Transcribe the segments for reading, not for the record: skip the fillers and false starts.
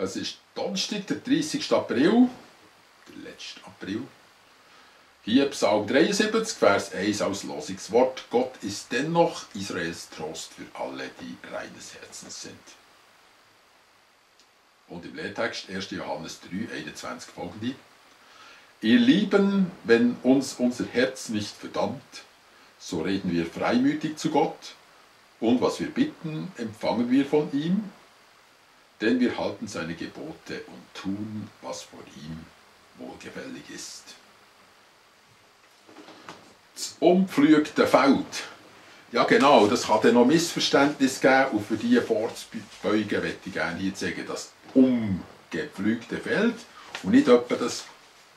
Es ist Donnerstag, der 30. April, der letzte April. Hier Psalm 73, Vers 1 als Losungswort. Gott ist dennoch Israels Trost für alle, die reines Herzens sind. Und im Lehrtext 1. Johannes 3, 21 folgende. Ihr Lieben, wenn uns unser Herz nicht verdammt, so reden wir freimütig zu Gott, und was wir bitten, empfangen wir von ihm, denn wir halten seine Gebote und tun, was vor ihm wohlgefällig ist. Das umgepflügte Feld. Ja genau, das kann dann noch Missverständnis geben, und für die vorzubeugen möchte ich gerne hier sagen, das umgepflügte Feld und nicht etwa das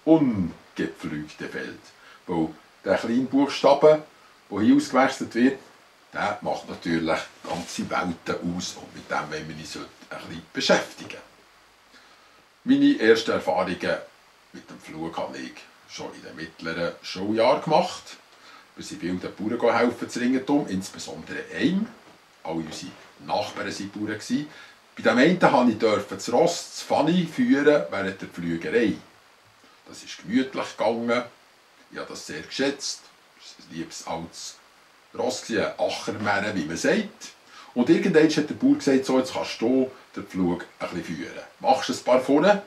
ungepflügte Feld. Weil der kleine Buchstabe, der hier ausgewechselt wird, der macht natürlich ganze Welten aus, und mit dem wollen wir uns heute ein bisschen beschäftigen. Meine ersten Erfahrungen mit dem Pflug habe ich schon in den mittleren Schuljahren gemacht. Wir sind viel den Bauern helfen zu Ringentum, insbesondere einem. Alle unsere Nachbarn waren Bauern. Bei dem einen durfte ich das Ross, das Fanny, führen während der Pflügerei. Das ist gemütlich gegangen. Ich habe das sehr geschätzt. Es war ein liebes altes Ross, ein Ackermänner, wie man sagt. Und irgendwann hat der Bauer gesagt, so, jetzt kannst du den Pflug ein bisschen führen. Machst du ein paar vorne?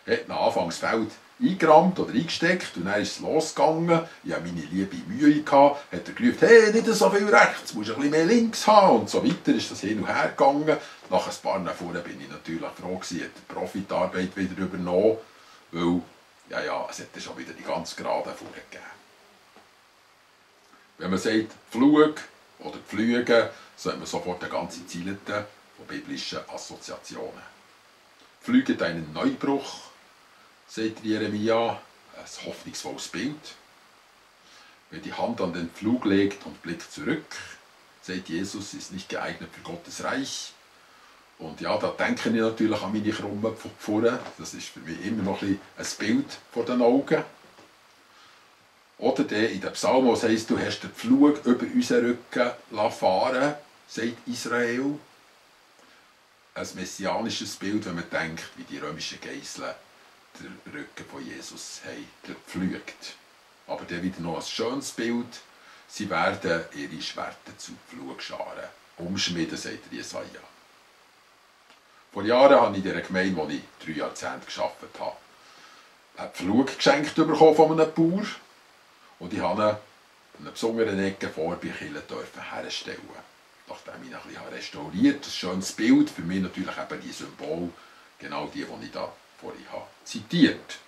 Er hat anfangs das Feld eingerammt oder eingesteckt und dann ist es losgegangen. Ich hatte meine liebe Mühe. Hat er gerufen, hey, nicht so viel rechts, musst ein bisschen mehr links haben. Und so weiter ist das hin und her gegangen. Nach ein paar Jahren vorne bin ich natürlich froh gewesen, hat die Profitarbeit wieder übernommen, weil es hätte schon wieder die ganz gerade vorne gegeben. Wenn man sagt Pflug oder Pflügen, so hat man sofort eine ganze Zielete von biblischen Assoziationen. Pflüget einen Neubruch, sagt Jeremia, ein hoffnungsvolles Bild. Wer die Hand an den Pflug legt und blickt zurück, sagt Jesus, ist nicht geeignet für Gottes Reich. Und ja, da denke ich natürlich an meine krummen Pfuhren. Das ist für mich immer noch ein Bild vor den Augen. Oder der in den Psalmen, wo es heisst, du hast den Pflug über unseren Rücken fahren, sagt Israel. Ein messianisches Bild, wenn man denkt, wie die römischen Geiseln den Rücken von Jesus haben gepflügt. Aber dann wieder noch ein schönes Bild. Sie werden ihre Schwerter zu Pflugscharen umschmieden, sagt Jesaja. Vor Jahren habe ich in der Gemeinde, wo ich 3 Jahrzehnte gearbeitet habe, einen Pflug geschenkt bekommen von einem Bauer. Und ich durfte ihn an einer besonderen Ecke vor bei Kirche herstellen. Nachdem ich ihn ein bisschen restauriert habe, ein schönes Bild, für mich natürlich eben die Symbole, genau die ich da vorhin zitiert.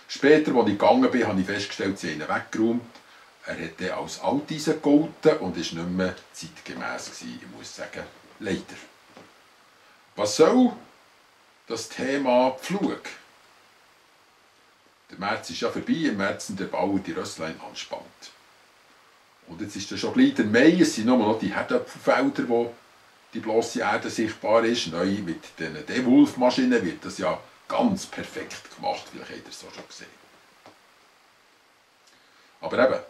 Später, als ich gegangen bin, habe ich festgestellt, sie haben ihn weggeräumt. Er hat dann als Alteisen gegolten und war nicht mehr zeitgemäss gewesen. Ich muss sagen, leider. Was soll das Thema Pflug? Der März ist ja vorbei, im März sind der Bauer die Rösslein anspannt. Und jetzt ist schon gleich der Mai, es sind nur noch die Herdöpfelfelder, wo die bloße Erde sichtbar ist. Neu mit den DeWolf-Maschinen wird das ja ganz perfekt gemacht, vielleicht habt ihr es auch schon gesehen. Aber eben,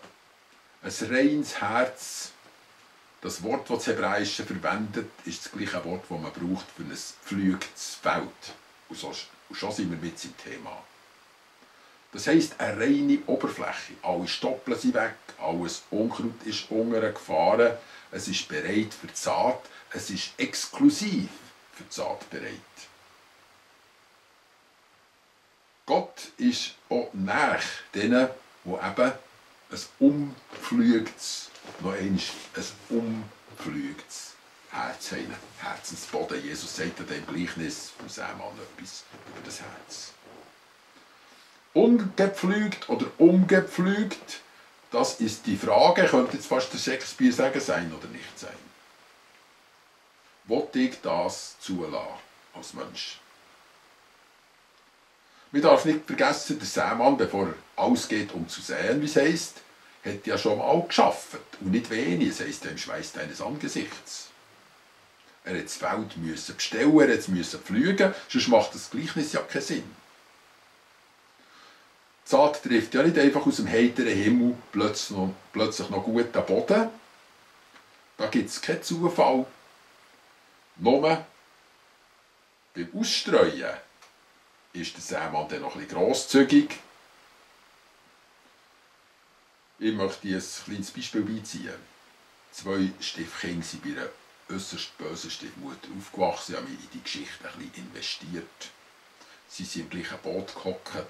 ein reines Herz, das Wort, das das Hebräische verwendet, ist das gleiche Wort, das man braucht für ein gepflügtes Feld. Und schon sind wir mit im Thema. Das heisst, eine reine Oberfläche. Alle Stoppeln sind weg, alles Unkraut ist unten gefahren, es ist bereit für die Saat, es ist exklusiv für die Saat bereit. Gott ist auch nahe denen, die eben ein umgepflügtes, noch einmal ein umgepflügtes Herz haben. Herzensboden. Jesus sagt in dem Gleichnis vom Sämann etwas über das Herz. Ungepflügt oder umgepflügt, das ist die Frage, könnte jetzt fast der Shakespeare sagen, sein oder nicht sein. Wollte ich das zulassen als Mensch? Man darf nicht vergessen, der Sämann, bevor er ausgeht, um zu säen, wie es heisst, hat ja schon mal gearbeitet. Und nicht wenig, es heisst im Schweiß deines Angesichts. Er hat das Feld bestellen, er musste pflügen, sonst macht das Gleichnis ja keinen Sinn. Die Saat trifft ja nicht einfach aus dem heiteren Himmel plötzlich noch guten Boden. Da gibt es keinen Zufall. Nur Beim Ausstreuen ist der Sämann dann noch ein bisschen grosszügig. Ich möchte ein kleines Beispiel beiziehen. 2 Stiefkinder sind bei einer äußerst bösen Stiefmutter aufgewachsen, haben in die Geschichte ein bisschen investiert. Sie sind im gleichen Boot gehockt.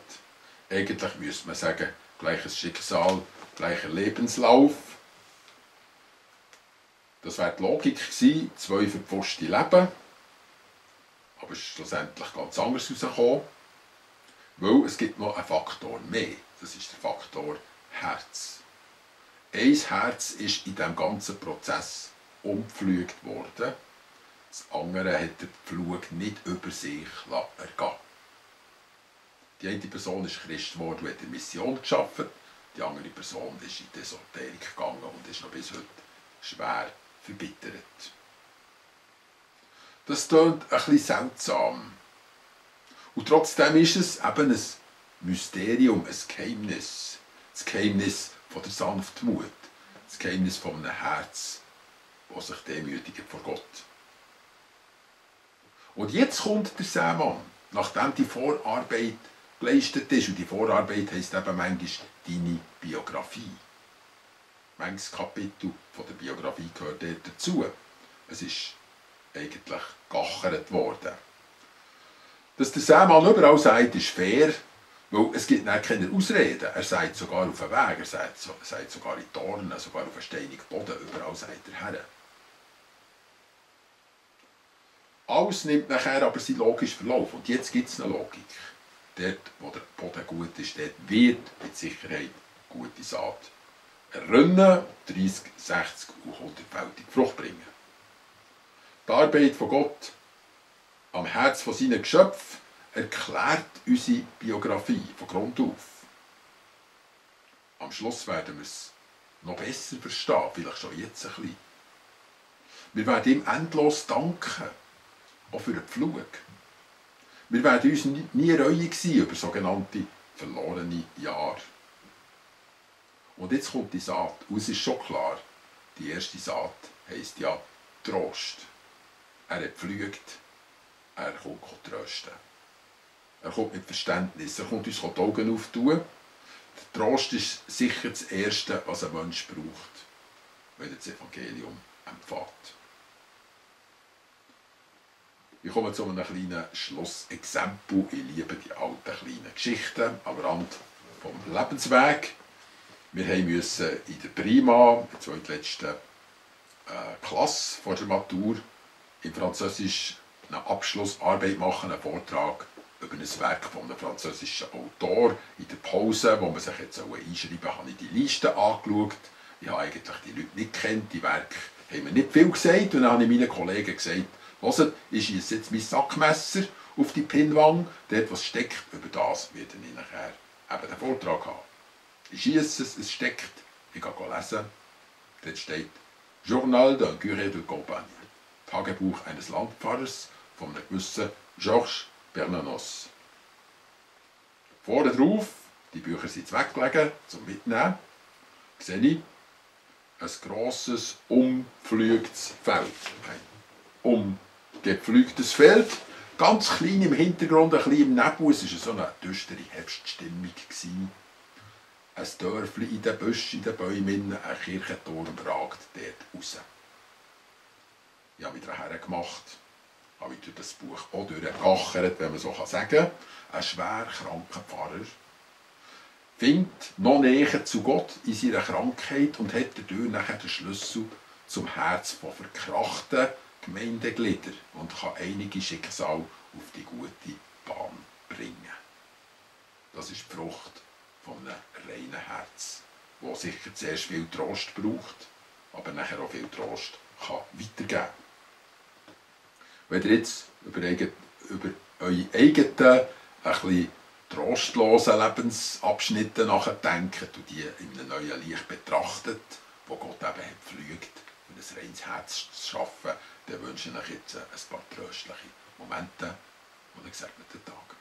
Eigentlich müsste man sagen, gleiches Schicksal, gleicher Lebenslauf. Das wäre die Logik gewesen, 2 verpfuschte Leben. Aber es ist schlussendlich ganz anders herausgekommen. Weil es gibt noch einen Faktor mehr. Das ist der Faktor Herz. Ein Herz ist in diesem ganzen Prozess umgepflügt worden. Das andere hat der Pflug nicht über sich ergehen. Die eine Person ist Christ geworden und hat in der Mission gearbeitet. Die andere Person ist in die Esoterik gegangen und ist noch bis heute schwer verbittert. Das klingt ein bisschen seltsam. Und trotzdem ist es eben ein Mysterium, ein Geheimnis. Das Geheimnis von der Sanftmut. Das Geheimnis von einem Herz, das sich demütigt vor Gott. Und jetzt kommt der Sämann, nachdem die Vorarbeit geleistet ist. Und die Vorarbeit heisst eben manchmal deine Biografie. Manches Kapitel von der Biografie gehört dort dazu. Es ist eigentlich gachert worden. Dass der Sämann überall sagt, ist fair, weil es gibt keine Ausreden. Er sagt sogar auf den Weg, er sagt sogar in Dornen, sogar auf einen steinigen Boden, überall sagt er her. Alles nimmt nachher aber seinen logischen Verlauf. Und jetzt gibt es eine Logik. Dort, wo der Boden gut ist, dort wird mit Sicherheit gute Saat errinnen, 30, 60 und 100-fältig Frucht bringen. Die Arbeit von Gott am Herz von seinen Geschöpfen erklärt unsere Biografie von Grund auf. Am Schluss werden wir es noch besser verstehen, vielleicht schon jetzt ein bisschen. Wir werden ihm endlos danken, auch für den Pflug. Wir werden uns nie reuig sein über sogenannte verlorene Jahre. Und jetzt kommt die Saat. Und es ist schon klar, die erste Saat heisst ja Trost. Er hat gepflügt, er kommt trösten. Er kommt mit Verständnis, er kommt uns die Augen auftun. Der Trost ist sicher das Erste, was ein Mensch braucht, wenn er das Evangelium empfängt. Ich komme zu einem kleinen Schlussexempel. Ich liebe die alten kleinen Geschichten am Rand vom Lebensweg. Wir mussten in der Prima, in der zweitletzten Klasse vor der Matur, in Französisch eine Abschlussarbeit machen, einen Vortrag über ein Werk von einem französischen Autor. In der Pause, wo man sich jetzt einschreiben sollte, habe ich die Liste angeschaut. Ich habe eigentlich die Leute nicht gekannt, die Werke haben mir nicht viel gesagt. Und dann habe ich meinen Kollegen gesagt, hört, ich schiesse jetzt mein Sackmesser auf die Pinnwand, dort was steckt, über das werde ich nachher eben den Vortrag haben. Ich schiesse es, es steckt, ich gehe lesen, dort steht Journal d'un curé de Campagne, Tagebuch eines Landpfarrers von einem gewissen Georges Bernanos. Vorne drauf, die Bücher sind weggelegt zum Mitnehmen, sehe ich ein grosses, umgepflügtes Feld. Umgepflügtes Feld, ganz klein im Hintergrund, ein bisschen im Nebel. Es war so eine düstere Herbststimmung. Ein Dörfli in den Büschen, in den Bäumen, ein Kirchenturm ragt dort raus. Ich habe wieder hergemacht, habe durch das Buch auch durchgegachert, wenn man so sagen kann. Ein schwer kranker Pfarrer findet noch näher zu Gott in seiner Krankheit und hat dadurch nachher den Schlüssel zum Herz von verkrachten Gemeindegliedern und kann einige Schicksale auf die gute Bahn bringen. Das ist die Frucht von einem reinen Herz, das sicher zuerst viel Trost braucht, aber nachher auch viel Trost kann weitergeben kann. Wenn ihr jetzt über eure eigenen, ein bisschen trostlosen Lebensabschnitte nachdenkt und die in einem neuen Licht betrachtet, wo Gott eben hat pflügt, um ein reines Herz zu schaffen, dann wünsche ich euch jetzt ein paar tröstliche Momente und einen gesegneten Tag.